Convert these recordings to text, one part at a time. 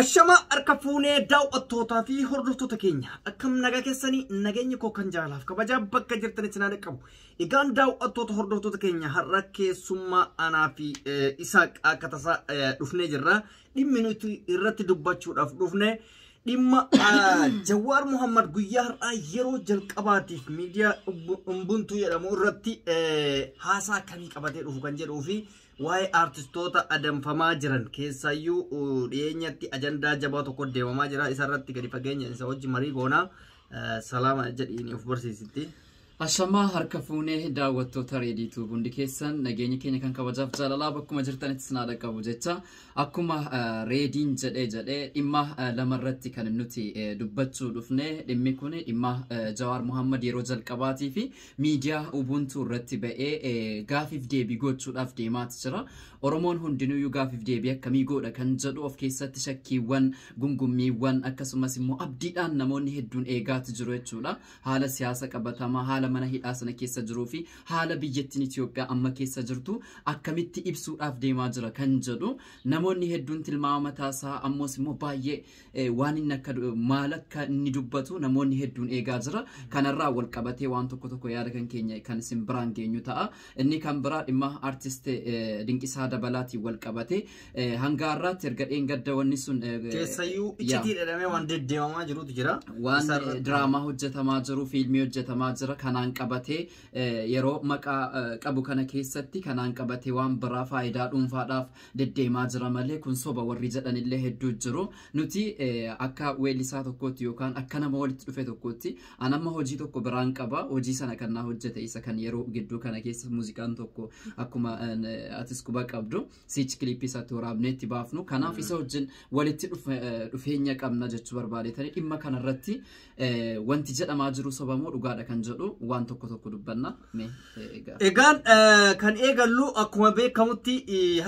Ashama harka fuunee daawwattootaa fi hordoftoota keenya akkam nagaa keessanii nageenyi koo kan jaalaaf kabajaa bakka jirtanitti naa qabu. Egaan daawwattoota hordoftoota keenya har'a keessummaa anaa fi Isaaq akka tasaa dhufnee jirra. Dhimmi nuti irratti dubbachuudhaaf dhufne dhimma Jawaar Muhammad guyyaa har'aa yeroo jalqabaatiif miidiyaa Ubuntu jedhamu irratti haasaa akkamii qabatee dhufu kan jedhuu fi waa'ee aartistoota adamfamaa jiran keessaayyuu dhiyeenyatti ajandaa jabaa tokko deemamaa jira. Isarratti gadi fageenya isa wajji marii goonaa salaama jedhiin of barsiisitti. Ashamaa harka fuunee daawwattoota reediituu hundi keessan nageenya keenya kan kabajaaf jaalalaa bakkuma jirtanitti sinaa dhaqqabu jecha akkuma reediin jedhee dhimma lamarratti kan nuti dubbachuu dhufne dhimmi kun dhimma Jawaar Muhammad yeroo jalqabaatii fi miidiyaa Ubuntu irratti ba'ee gaafiif deebii gochuudhaaf deemaati jira. Oromoon hundinuyyuu gaafiif deebii akkamii godha kan jedhu of keessatti shakkiiwwan, gungummiiwwan akkasumas immoo abdiidhaan namoonni hedduun eegaati jiru jechuudha. Haala siyaasa qabatamaa, haala mana hidhaa sana keessa jiruu fi haala biyyattiin Itoophiyaa amma keessa jirtu akkamitti ibsuudhaaf deemaa jira kan jedhu namoonni hedduun tilmaama mataasaa ammoos immoo baay'ee waan inni akka maal akka inni dubbatu namoonni hedduun eegaa jira. Kanarraa wal qabatee waan tokko tokko yaada kan keenya kan isin biraan geenyu ta'a. Inni kan biraa dhimma artist Dinqisaa Dabalaatiin wal qabatee hanga har'aatti erga dheengadda wanni sun keessayyuu iccitii jedhamee waan deddeemamaa jirutu jira. Waan diraamaa hojjetamaa jiru, fiilmii hojjetamaa jira kanaan qabatee yeroo maqaa qabu kana keessatti kanaan qabatee waan biraa faayidaa dhuunfaadhaaf deddeemaa jira malee kun soba warri jedhanillee hedduu jiru. Nuti akka weellisaa tokkootti yookaan akka nama walitti dhufe tokkootti an amma hojii tokko biraan qaba. Hojii sana kan naa hojjete isa kan yeroo gidduu kana keessa muuziqaan tokko akkuma atis quba qabdu siichi kilippii isaatti waraabnee itti baafnu. Kanaaf isa wajjin walitti dhufeenya qabna jechuu barbaadetanii dhimma kanarratti wanti jedhamaa jiru soba moo dhugaadha kan jedhu waan tokko tokko dubbanna. Egaan kan eegallu akkuma beekamutti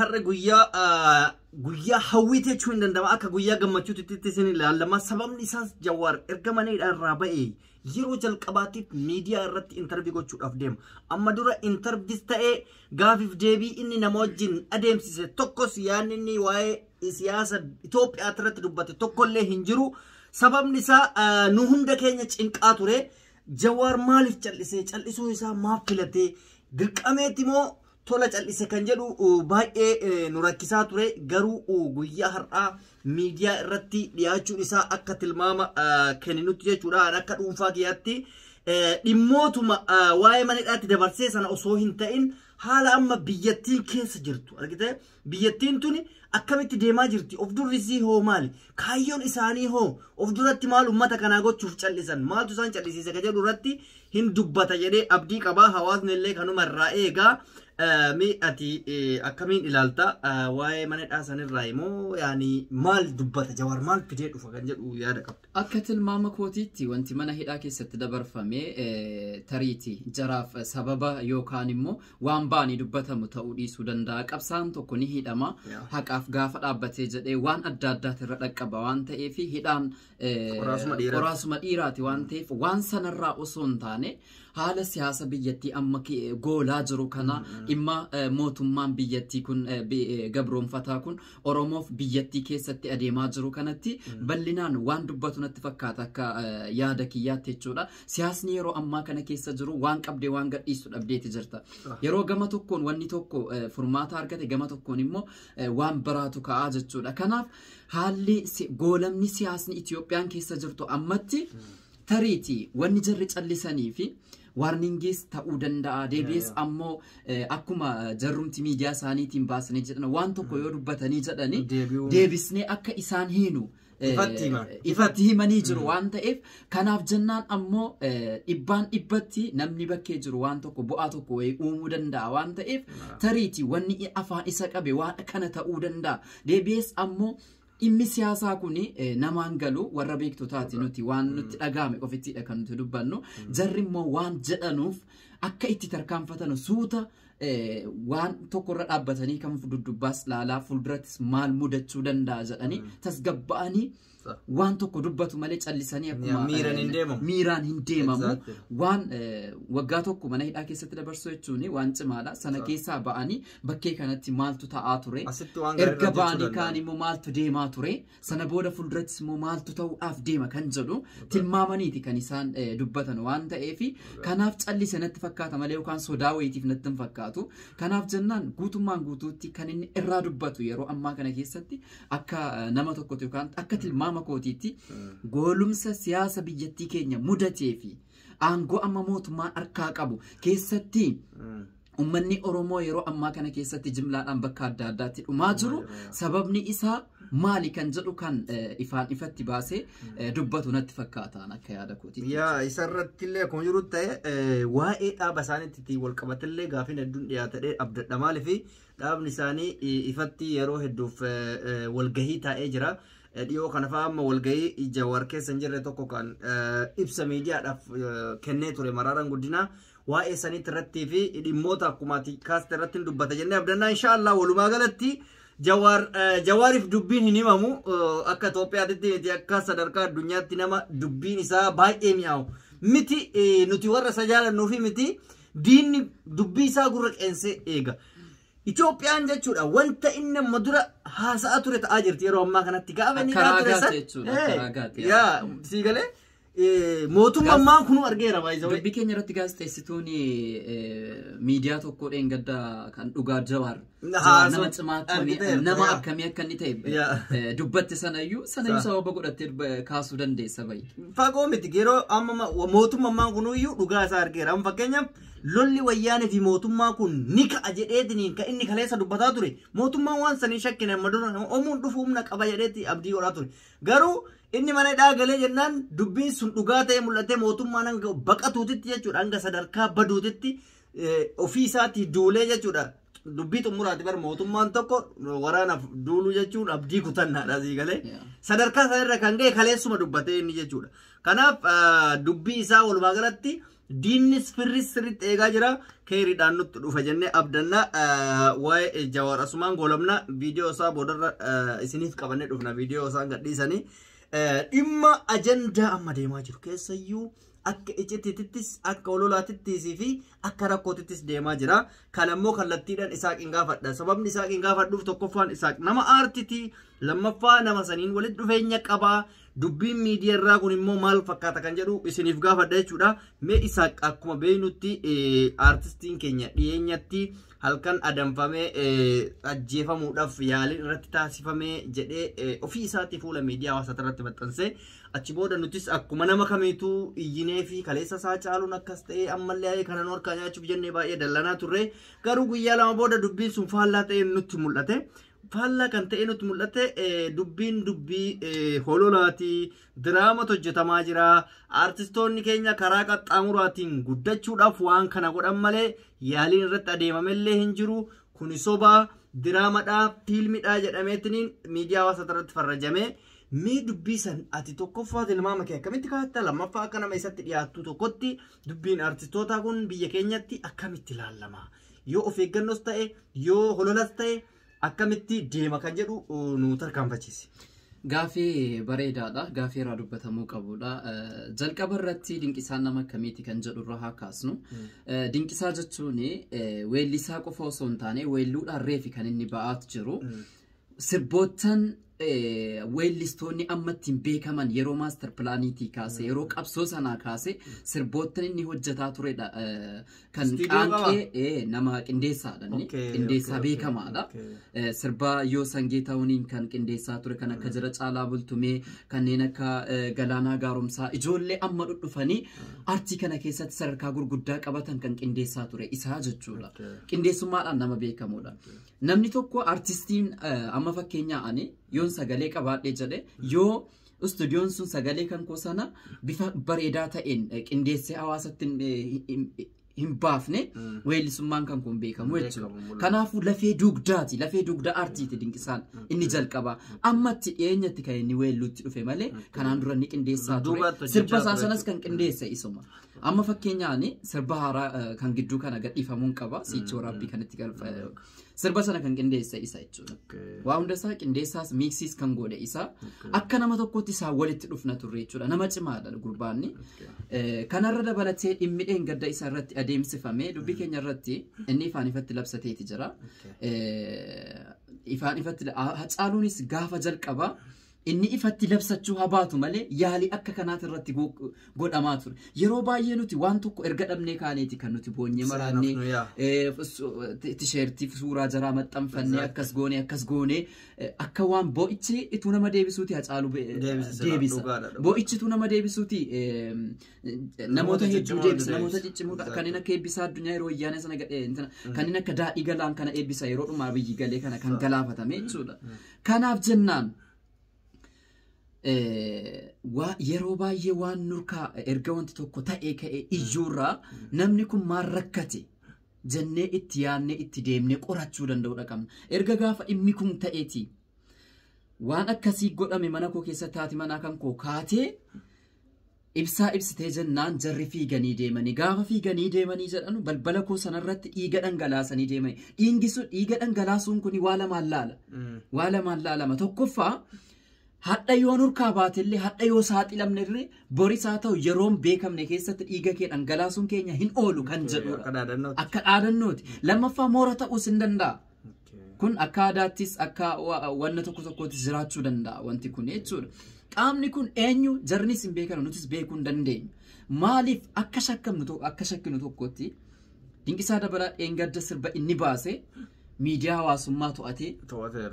har'a guyyaa hawwiiti jechuun hin danda'ama. Akka guyyaa gammachuutti isin ilaalama. Sababni isaas Jawaar erga mana hidhaa irraa ba'ee yeroo jalqabaatiif miidiyaa irratti intarvii gochuudhaaf deema. Amma dura intarviis ta'ee gaafiif deebii inni nama wajjin adeemsise tokkos yaadni inni waa'ee siyaasa Itoophiyaa irratti dubbate tokkollee hin jiru. Sababni isaa nu hunda keenya cinqaa ture. Jawaar maaliif callisee callisuu isaa maaf filatee dirqameeti moo tola callise kan jedhu baay'ee nu rakkisaa ture. Garuu guyyaa har'aa miidiyaa irratti dhiyaachuun isaa akka tilmaama kenninutti jechuudha. Akka dhuunfaa kiyyaatti dhimmootuma waa'ee mana hidhaatti dabarsee sana osoo hin ta'in haala amma biyyattiin keessa jirtu argite biyyattiin tuni akkamitti deemaa jirti, of durrisii hoo maali, kaayyoon isaanii hoo of duratti maal uummata kanaa gochuuf callisan, maaltu isaan callisiise kan jedhu irratti hin dubbata jedhee abdii qabaa. Hawaasni illee kanuma irraa eegaa. Mi ati akkamiin ilaalta waa'ee mana hidhaa sanirraa immoo yaani maal dubbata Jawaar maal fidee dhufa kan jedhu yaada qabda? Akka tilmaama kootiitti wanti mana hidhaa keessatti dabarfame tariiti jaraaf sababa yookaan immoo waan baanii dubbatamu ta'uu dhiisuu danda'a. Qabsaan tokko ni hidhama. Haqaaf gaafa dhaabbatee jedhee waan adda addaati irra dhaqqaba waan ta'eef hidhaan qoraasuma dhiiraati waan ta'eef waan sanarraa osoo hin taane haala siyaasa biyyattii amma goolaa jiru kana dhimma mootummaan biyyattii kun gabroonfataa kun Oromoof biyyattii keessatti adeemaa jiru kanatti bal'inaan waan dubbatu natti fakkaata akka yaada kiyyaatti jechuudha. Siyaasni yeroo ammaa kana keessa jiru waan qabdee waan gadhiisu dhabdeeti jirta. Yeroo gama tokkoon wanni tokko furmaata argate gama tokkoon immoo waan biraatu ka'aa jechuudha. Kanaaf haalli goolamni siyaasni Itoophiyaan keessa jirtu ammatti tariiti wanni jarri callisanii fi warningiis ta'uu danda'a. Deebi'ees ammoo akkuma jarrumti miidiyaa isaaniitiin baasanii jedhan waan tokko yoo dubbatanii jedhanii deebisnee akka isaan hiinu ifatti himanii jiru waan ta'eef kanaaf jennaan ammoo dhibbaan dhibbatti namni bakkee jiru waan tokko bu'aa tokko wayii uumuu danda'a waan ta'eef tariiti wanni afaan isa qabe waan kana ta'uu danda'a. Deebi'ees ammoo dhimmi siyaasaa kun namaan galu warra beektotaati nuti waan nutti dhagahame ofittidha kan nuti dubbannu. Jarri immoo waan jedhanuuf akka itti tarkaanfatanu suuta waan tokkorra dhaabbatanii kan dudubbaas laalaa fuuldurattis maal mudachuu danda'a jedhanii tasgabba'anii waan tokko dubbatu malee callisanii akkuma miiraan hin deemamu. Waan waggaa tokko mana hidhaa keessatti dabarsuu jechuun waan cimaadha. Sana keessaa ba'anii bakkee kanatti maaltu ta'aa ture, erga ba'anii kaan immoo maaltu deemaa ture, sana booda fuuldurattis immoo maaltu ta'uudhaaf deema kan jedhu tilmaamaniiti kan isaan dubbatan waan ta'eef, kanaaf callise natti fakkaata malee yookaan sodaa wayiitiif natti hin fakkaatu. Kanaaf jennaan guutummaan guutuutti kan inni irraa dubbatu yeroo ammaa kana keessatti akka nama tokkotti yookaan akka tilmaama kootiitti goolumsa siyaasa biyyattii keenya mudatee fi aangoo amma mootummaan harkaa qabu keessatti uummanni Oromoo yeroo ammaa kana keessatti jimlaadhaan bakka adda addaatti dhumaa jiru sababni isaa maali kan jedhu kan ifaan ifatti baasee dubbatu natti fakkaataan akka yaada kootiitti. Yaa, isarratti illee akkuma jiru ta'e, waa'ee dhaaba isaaniitti wal qabatillee gaafiin hedduun dhiyaatadhee abdadha. Maaliif dhaabni isaanii ifatti yeroo hedduuf walgahii taa'ee jira. Dhiyoo kana fa'aa amma walgahii Jawaar keessa hin jirre tokko kan ibsa miidiyaadhaaf kennee ture Maraaraan Guddinaa waa'ee saniitti irrattii fi dhimmoota akkuma kaaste irratti hin dubbata jennee abdannaa, inshaallah. Walumaa galatti Jawaariif dubbiin hin himamu. Akka Itoophiyaatti miti, akka sadarkaa addunyaatti nama dubbiin isaa baay'ee mi'aawu miti. Nuti warra isa jaalannuu fi miti, diinni dubbii isaa gurra qeensee eega. Itoophiyaan jechuudha wanta inni amma dura haasa'aa ture ta'aa jirti yeroo ammaa kanatti gaafa inni ture san. Yaa, sii galee, mootummaan ammaa kunuu argeera baay'ee. Dubbii keenya irratti gaazexeessituun miidiyaa tokko dheengadda kan dhugaa Jawaar nama cimaa nama akkamii akka inni ta'e dubbatte sanayyuu sababa godhattee kaasuu dandeessa bayi. Fagoo miti, yeroo amma mootummaan ammaa kunuyyuu dhugaa isaa argeera. Amma fakkeenyaaf lolli wayyaanee fi mootummaa kun ni ka'a jedheetiniin kan inni kaleessa dubbataa ture, mootummaan waan sanii shakkine, amma dura omuun dhufu humna qaba jedheetti abdii godhaa ture. Garuu inni mana hidhaa galee jennaan dubbiin sun dhugaa ta'e mul'atee, mootummaan hanga baqatuutitti jechuudha, hanga sadarkaa baduutitti ofii isaatii duulee jechuudha. Dubbii xumuraati bar, mootummaan tokko waraanaaf duuluu jechuun abdii kutannaadha, sii galee. Sadarkaa sanarra kan ga'e kaleessuma dubbatee inni jechuudha. Kanaaf dubbii isaa walumaa galatti diinnis firris sirriitti eegaa jira. Keeriidhaan nutti dhufa jennee abdanna. Waa'ee Jawaar asumaan goolabna. Viidiyoo isaa boodarra isiniif qabannee dhufna, viidiyoo isaan gadhiisanii. Dhimma ajandaa amma deemaa jiru keessayyuu akka icitiitittis, akka ololaatittis fi akka rakkootittis deemaa jira. Kan ammoo kallattiidhaan Isaaqiin gaafadha. Sababni Isaaqiin gaafadhuuf, tokkoffaan Isaaq nama aartiti, lammaffaa nama saniin walitti dhufeenya qabaa. Dubbiin miidiyaa irraa kun immoo maal fakkaata kan jedhu isiniif gaafadha jechuudha. Mee Isaaq, akkuma beeknutti aartistiin keenya dhiyeenyatti halkan adamfamee ajjeefamuudhaaf yaaliin irratti taasifamee jedhee ofii isaatii fuula miidiyaa hawaasaa irratti maxxansee, achi booda nutis akkuma nama kamiituu iyyinee fi kaleessa isaa caaluun akkas ta'ee ammallee kana nu harkaa nyaachuuf jennee baay'ee dallanaa turre. Garuu guyyaa 2 booda dubbiin sun faallaa ta'ee nutti mul'ate. Faallaa kan ta'e nutti mul'ate, dubbiin dubbii hololaatii, diraamatu hojjetamaa jira. Aartistoonni keenya karaa qaxxaamuraatiin guddachuudhaaf waan kana godhan malee yaaliin irratti adeemamellee hin jiru. Kuni sobaa, diraamadhaa, fiilmidhaa jedhameetiniin miidiyaa hawaasaa irratti farrajame. Mee dubbii san ati tokkoffaa tilmaama kee akkamitti kaa'atta? Lammaffaa akka nama isatti dhiyaattu tokkotti dubbiin aartistootaa kun biyya keenyatti akkamitti ilaallama? Yoo of eeggannoos ta'e, yoo hololas ta'e, akkamitti deema kan jedhu nu tarkaanfachiisi. Gaafii bareedaadha. Gaafii irraa dubbatamuu qabudha. Jalqaba irratti Dinqisaan nama akkamiiti kan jedhu irraa haa kaasnu. Dinqisaa jechuun weellisaa qofa osoo hin taane weelluudhaan reefi kan inni ba'aatu jiru. Sirboottan weellistoonni amma ittiin beekaman yeroo master planiitii kaase, yeroo qabsoo sanaa kaase, sirboottan inni hojjetaa turedha. Kan qaanqee nama qindeessaadha inni. Qindeessaa beekamaadha. Sirba yoo sangee ta'uuniin kan qindeessaa ture, kan akka Jira Caalaa Bultumee, kanneen akka Galaanaa Gaaromsaa, ijoollee amma dhudhufanii artii kana keessatti sadarkaa gurguddaa qabatan kan qindeessaa ture isaa jechuudha. Qindeessummaadhaan nama beekamudha. Namni tokko artistiin amma fakkeenyaa ani yoon sagalee qabaadhee jedhe, yoo istuudiyoon sun sagalee kan koo sana bifa bareedaa ta'een qindeessee hawaasatti hin baafne weellisummaan kan kun beekamu jechuudha. Kanaafuu lafee dugdaati. Lafee dugdaa aartiiti Dinqisaan inni jalqaba. Ammatti dhiyeenyatti kan inni weelluutti dhufe malee kanaan dura ni qindeessaa ture. Sirba isaa sanas kan qindeesse isuma. Amma fakkeenyaan sirba haaraa kan gidduu kana gadhiifamuun qaba. Siichi waraabbii kanatti sirba sana kan qindeesse isa jechuudha. Waa hunda isaa qindeessaas miiksiis kan godhe isa. Akka nama tokkotti isaa walitti dhufna turre jechuudha. Nama cimaadha gurbaanni. Kanarra dabalatee dhimmi dheengadda isa irratti adeemsifame dubbii keenya irratti inni ifaan ifatti labsateeti jira. Ifaan ifatti Hacaaluunis gaafa jalqaba inni ifatti labsachuu habaatu malee yaalii akka kanaati irratti godhamaa ture. Yeroo baay'ee nuti waan tokko erga dhabnee kaaneeti kan nuti boonyee maraannee tisheertii suuraa jaraa maxxanfannee akkas goonee akka waan boo'ichi ituu nama deebisuuti Hacaaluu deebisa. Boo'ichi ituu nama deebisuuti namoota hedduu deebisa. Namoota ciccimoo kanneen akka eebbisaa addunyaa yeroo wayyaanee sana gadhee kanneen akka daadhii galaan kana eebbisa yeroo dhumaa biyyi galee kana kan galaafatame jechuudha. Kanaaf jennaan yeroo baay'ee waan nurkaa erga wanti tokko ta'ee ka'e iyyuurraa namni kun maal rakkate jennee itti yaadnee itti deemnee qorachuu danda'uudha qabna. Erga gaafa dhimmi kun ta'eeti waan akkasii godhame mana koo keessatti haati manaa kan koo kaatee ibsaa ibsitee jennaan jarri fiiganii deemanii gaafa fiiganii deemanii jedhanu balbala koo sanarratti dhiiga dhangalaasanii deemanii dhiingi sun dhiiga dhangalaasuun kun waa lamaan laala. Waa lamaan laalama tokkoffaa hadha yoo nurkaa baatellee hadha yoo saaxilamne illee boris haa ta'u yeroon beekamne keessatti dhiiga kee dhangalaasuun keenya hin oolu kan jedhudha. Akka dhaadannooti. Lammaffaa moora ta'uus hin danda'a. Kun akka aadaattis akka wanna tokko tokkottis jiraachuu danda'a wanti kun jechuudha. Qaamni kun eenyu jarnis hin beekanu nutis beekuu hin dandeenyu. Maaliif akka shakkinu tokkotti Dinqisaa Dabalaa dheengadda sirba inni baase miidiyaa hawaasummaa to'atee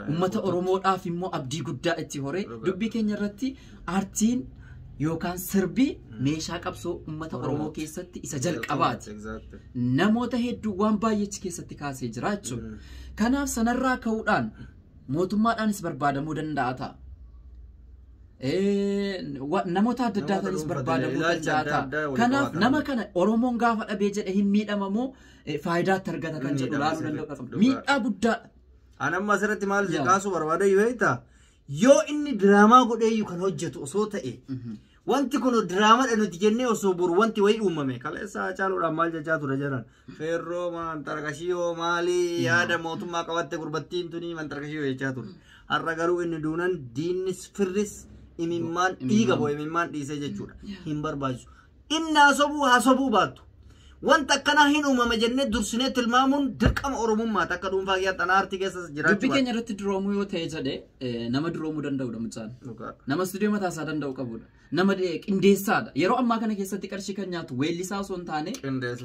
uummata Oromoodhaaf immoo abdii guddaa itti horee dubbii keenya irratti aartiin yookaan sirbi meeshaa qabsoo uummata Oromoo keessatti isa jalqabaati. Namoota hedduu waan baay'eechi keessatti kaasee jira jechuudha. Kanaaf sanarraa ka'uudhaan mootummaadhaanis barbaadamuu danda'a ta'a. Namoota adda addaatiinis barbaadamuu danda'a ta'a. Kanaaf nama kana Oromoon gaafa dhabee jedhe hin miidhamamoo faayidaatti argata kan jedhu laaluu danda'u qaba. Miidhaa guddaadha. Ani amma asirratti maal kaasuu barbaada yoo ta'e yoo inni diraamaa godheeyyu kan hojjetu osoo ta'e wanti kun diraamaadha nuti jennee osoo boru wanti wayii uumame kaleessa Hacaaluudhaan maal jechaa ture jedhan feerroo mantarkashiyoo maalii yaada mootummaa qabatte gurbattiin tunii mantarkashiyoo jechaa ture. Har'a garuu inni duunan diinnis firris imimmaan dhiiga bo'e imimmaan dhiisee jechuudha. Hin barbaachisu. Inni hasobuu baattu. Wanta akkanaa hin uumame jennee dursinee tilmaamuun dirqama Oromummaati akka dhuunfaa kiyyaatti ana aartii keessa jiraachuu. Dubbii keenya irratti duroomuu yoo ta'e jedhee nama duroomuu danda'udha mucaan. Nama istuudiyoo mataa isaa danda'u qabudha. Nama qindeessaadha. Yeroo ammaa kana keessatti qarshii kan nyaatu weellisaa osoo hin taane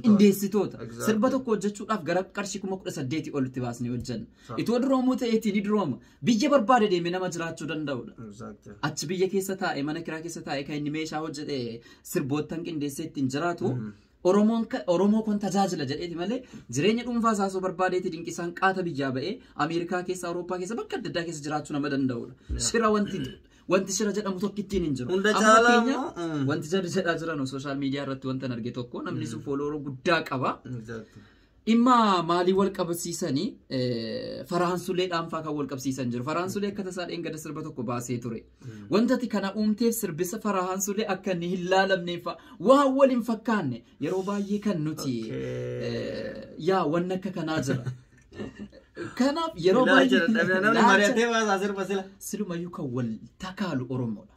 qindeessitoota. Sirba tokko hojjechuudhaaf gara qarshii 18,000 olitti baasnee hojjenna. Itoo duroomuu ta'eetii ni durooma. Biyya barbaade deemee nama jiraachuu danda'udha. Achi biyya keessa taa'ee mana kiraa keessa taa'ee kan inni meeshaa hojjete sirboottan qindeessee ittiin jiraatu. Oromoo kun tajaajila jedheeti malee jireenya dhuunfaa isaa osoo barbaadeeti Dinqisaan qaata biyyaa ba'ee Ameerikaa keessa Awurooppaa keessa bakka adda addaa keessa jiraachuu nama danda'udha. Shira wanti shira jedhamu tokko ittiin hin jiru. Hunda caalaa wanti jarri jedhaa jiran sooshaal miidiyaa irratti wanta arge tokko namni sun foolooroo guddaa qaba. Dhimma maalii wal qabsiisanii Faraansulee dhaanfaa kan wal qabsiisan jiru. Faraansulee akka tasaa dheengadda sirba tokko baasee ture. Wanta ati kana uumteef sirbisa Faraansulee akka inni hin laalamneef waan wal hin fakkaanne yeroo baay'ee kan nuti yaa wanna akka kanaa jira. Kanaaf yeroo baay'ee silumayyuu kan wal takaalu Oromoodha.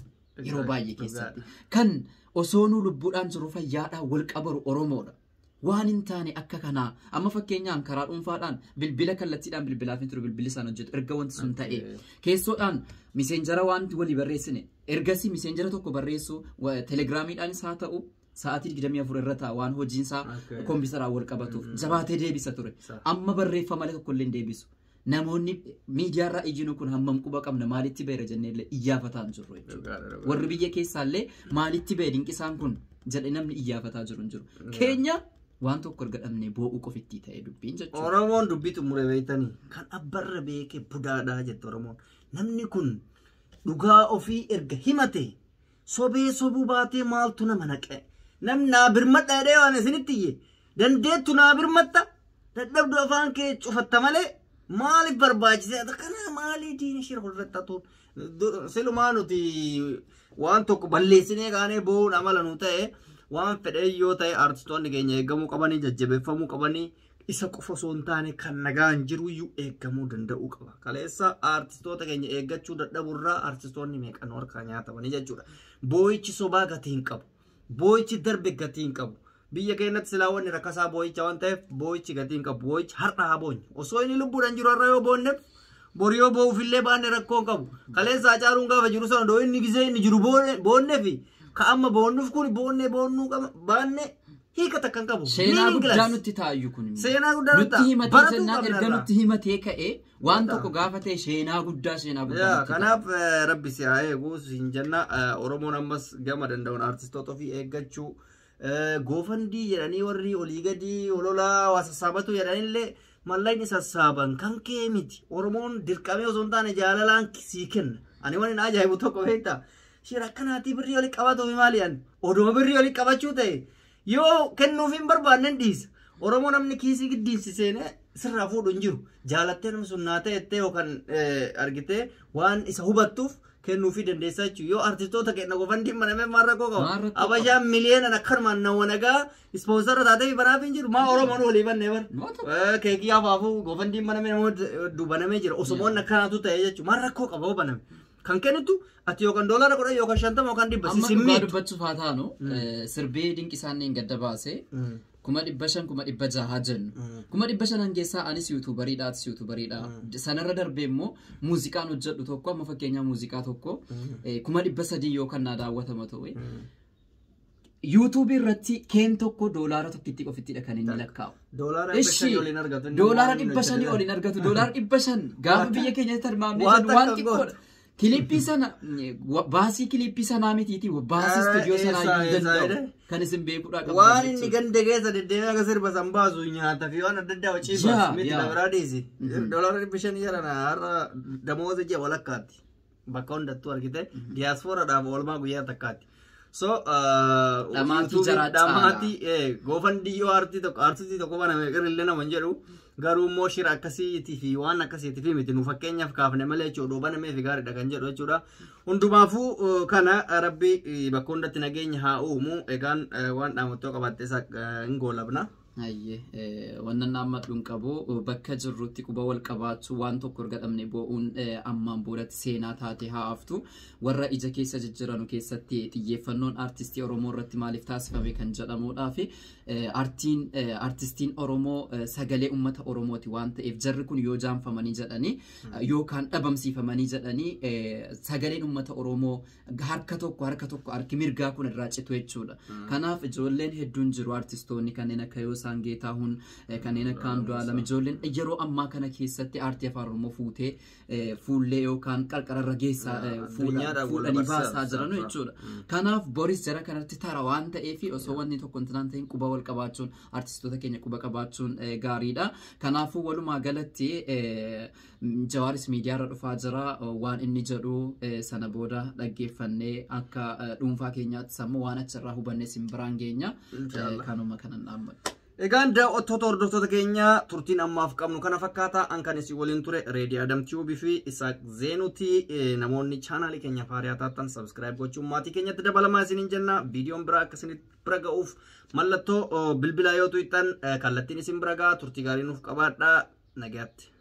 Yeroo baay'ee keessatti. Kan osoo nu lubbuudhaan jiru fayyaadhaan wal qabaru Oromoodha. Waan hin taane akka kanaa amma fakkeenyaan karaa dhuunfaadhaan bilbila kallattiidhaan bilbilaaf hin turu bilbilli isaan hojjetu erga wanti sun ta'e keessoodhaan miseenjara waan walii barreessine ergasii miseenjara tokko barreessu telegiraamiidhaanis haa ta'u sa'aatii 24 irra ta'a waan hojiinsaa kompiitaraan wal qabatuuf jabaatee deebisa ture amma barreeffama malee tokkollee hin deebisu. Namoonni miidiyaarraa iyyinu kun hammam quba qabna maalitti beera jenneellee iyyaafataa hin jirru jechuudha. Warri biyya keessaallee maalitti ba'e Dinqisaan kun jedhe namni iyyaafataa jiru hin jiru. Keenya waan tokko erga dhabnee boo'uu qofittii ta'e dubbiin jechuudha. Oromoon dubbii xumure beektanii kan abbarra beeke budaadhaa jette Oromoon. Namni kun dhugaa ofii erga himate sobee sobuu baatee maaltu nama naqe. Namni naa birmadha jedhee waan isinitti iyye. Dandeettu naa birmatta dadhabdu afaan kee cufatta malee maaliif barbaachise kana maalii diina shira walirratti hatuun silumaa nuti waan tokko balleessinee kaanee boo'uun amala nu ta'e waan fedhee yoo ta'e artistoonni keenya eegamuu qabanii jajjabeeffamuu qabanii isa qofa osoo hin taane kan nagaan jiru iyyuu eegamuu danda'uu qaba. Kaleessa artistoota keenya eeggachuu dadhaburraa artistoonni meeqan harkaa nyaatamanii jechuudha. Boo'ichi sobaa gatii hin qabu. Boo'ichi darbe gatii hin qabu. Biyya keenyatti silaa wanni rakkasaa boo'icha waan ta'eef boo'ichi gatii hin qabu. Boo'ichi har'a haa boonyu. Osoo inni lubbuudhaan jiru har'a yoo boonneef bori yoo boo'uufillee baanne rakkoo hin qabu. Kaleessa Hacaaluun gaafa jiru sana doo inni gisee inni jiru boonneefi ka amma boonnuuf kun boonnee boonnuu qaba baanne hiika takka hin qabu. Seenaa guddaa nutti taa'ayyu kun. Seenaa guddaa nutti Nutti himatee jennaan erga nutti himatee ka'ee waan tokko gaafa ta'e seenaa guddaa seenaa guddaa nutti ta'a. Kanaaf rabbi si haa eegu siin jenna Oromoon ammas gama danda'uun artistoota ofii eeggachuu goofandii jedhanii warri olii gadii ololaa waa sassaabatu jedhanillee mallaqni sassaaban kan kee miti Oromoon dirqamee osoo hin taane jaalalaan sii kenna. Ani waan hin ajaa'ibu tokko beektaa shira akkanaatii birrii olii qabatuuf maali ani oduma birrii olii qabachuu ta'e yoo kennuuf hin barbaanne dhiisa. Oromoo namni kiisii giddiinsi seenee sirraa fuudhu hin jiru. Jaalattee namni sun naa ta'ettee yookaan argitee waan isa hubattuuf kennuufii dandeessaa jechuudha. Yoo artistoota kenna gofandiin banamee maal rakkoo qaba? Abashaan miliyeenan akkanumaan nama nagaa ispoonsara taatee banaaf hin jiru. Maa Oromoon walii bannee bara. Keekii afaafuu gofandiin banamee namoota hedduu banamee jira. Osomoonni akkanaatu ta'e jechuudha. Maal rakkoo qaba hoo baname? Kan kennitu ati yookaan $10 yookaan 50 yookaan 100 Amma sisimmiitu. dhugaa dubbachuuf haa taanu sirbee dinqisaan hin gadda baase 500,000 600,000 jennu. 500,000 keessaa anis yuutuubariidha atis yuutuubariidha. Sanarra darbee immoo muuziqaan hojjedhu tokko amma fakkeenyaa muuziqaa tokko 300,000 yookaan naa daawwatama ta'e. Yuutuubii irratti keen tokko $1 qofittidha kan inni lakkaa'u. $500 oliin argatu. $500 oliin argatu. $500 gaafa biyya keenyatti tilmaamnee jennu waan xiqqoodha. Kilippii sana baasii kilippii sanaa mitiiti baasii istuudiyoo sanaa hin danda'u kan isin beekuudhaa qabdan. Waan inni ganda keessa deddeemee akka sirba san baasu nyaata fi waan adda addaa hojii baasu miti labiraa dhiisi. $500 jedhan har'a damooza ji'a walakkaatti bakka hundattuu argite diyaaspooraadhaaf oolmaa guyyaa takkaatti. So Dhamaatii jaraa caalaa. Dhamaatii goofandiyyoo aartistii tokko baname qirrillee nama hin jedhu. Garuu immoo shira akkasiitii fi waan akkasiitii fi miti nu fakkeenyaaf kaafne malee jechuudha banamee fi gaariidha kan jedhu jechuudha. Hundumaafuu kana rabbi bakka hundatti nageenya haa uumu egaan waan dhaamottoo qabaatte isa hin goolabna. Hayyee wannan naammadhu hin qabu bakka jirrutti quba wal qabaachuu waan tokko erga dhabne boo'uun ammaan boodatti seenaa taate haa haftu warra ija keessa jijjiiranu keessatti xiyyeeffannoon aartistii Oromoo irratti maaliif taasifame kan jedhamudhaa fi aartiin aartistiin Oromoo sagalee uummata Oromooti waan ta'eef jarri kun yoo jaanfamanii jedhanii yookaan dhabamsiifamanii jedhanii sagaleen uummata Oromoo harka tokko harki mirgaa kun irraa citu jechuudha. Kanaaf ijoolleen hedduun jiru aartistoonni kanneen akka Yoosaan Geetaahuun kanneen akka Andu'aalam ijoolleen yeroo ammaa kana keessatti aartii afaan Oromoo fuutee fuullee yookaan qarqararra geessaa fuudhanii baasaa jiran jechuudha. Kanaaf Boris jara kanatti tara waan ta'eef osoo wanni tokko hin ta'in quba wal qabaachuun aartistoota keenya quba qabaachuun gaariidha. Kanaafuu walumaa galatti Jawaaris miidiyaarra dhufaa jira waan inni jedhu sana booda dhaggeeffannee akka dhuunfaa keenyaatti sammuu waan achirraa hubannee sin biraan geenya kanuma kanan dhaammadhu. Egaan daawwattoota hordoftoota keenya turtiin ammaaf qabnu kana fakkaata an kan isin waliin ture Reedii Adam Tiyuubii fi Isaaq Zeenuti namoonni chaanaalii keenya faariyaa taatan sabskiraayib gochuun maatii keenyatti dabalamaa isiniin jenna viidiyoon biraa akka isin bira ga'uuf mallattoo bilbilaa yoo tuqxan kallattiin isin bira ga'a turtii gaarii nuuf qabaadhaa nagaatti.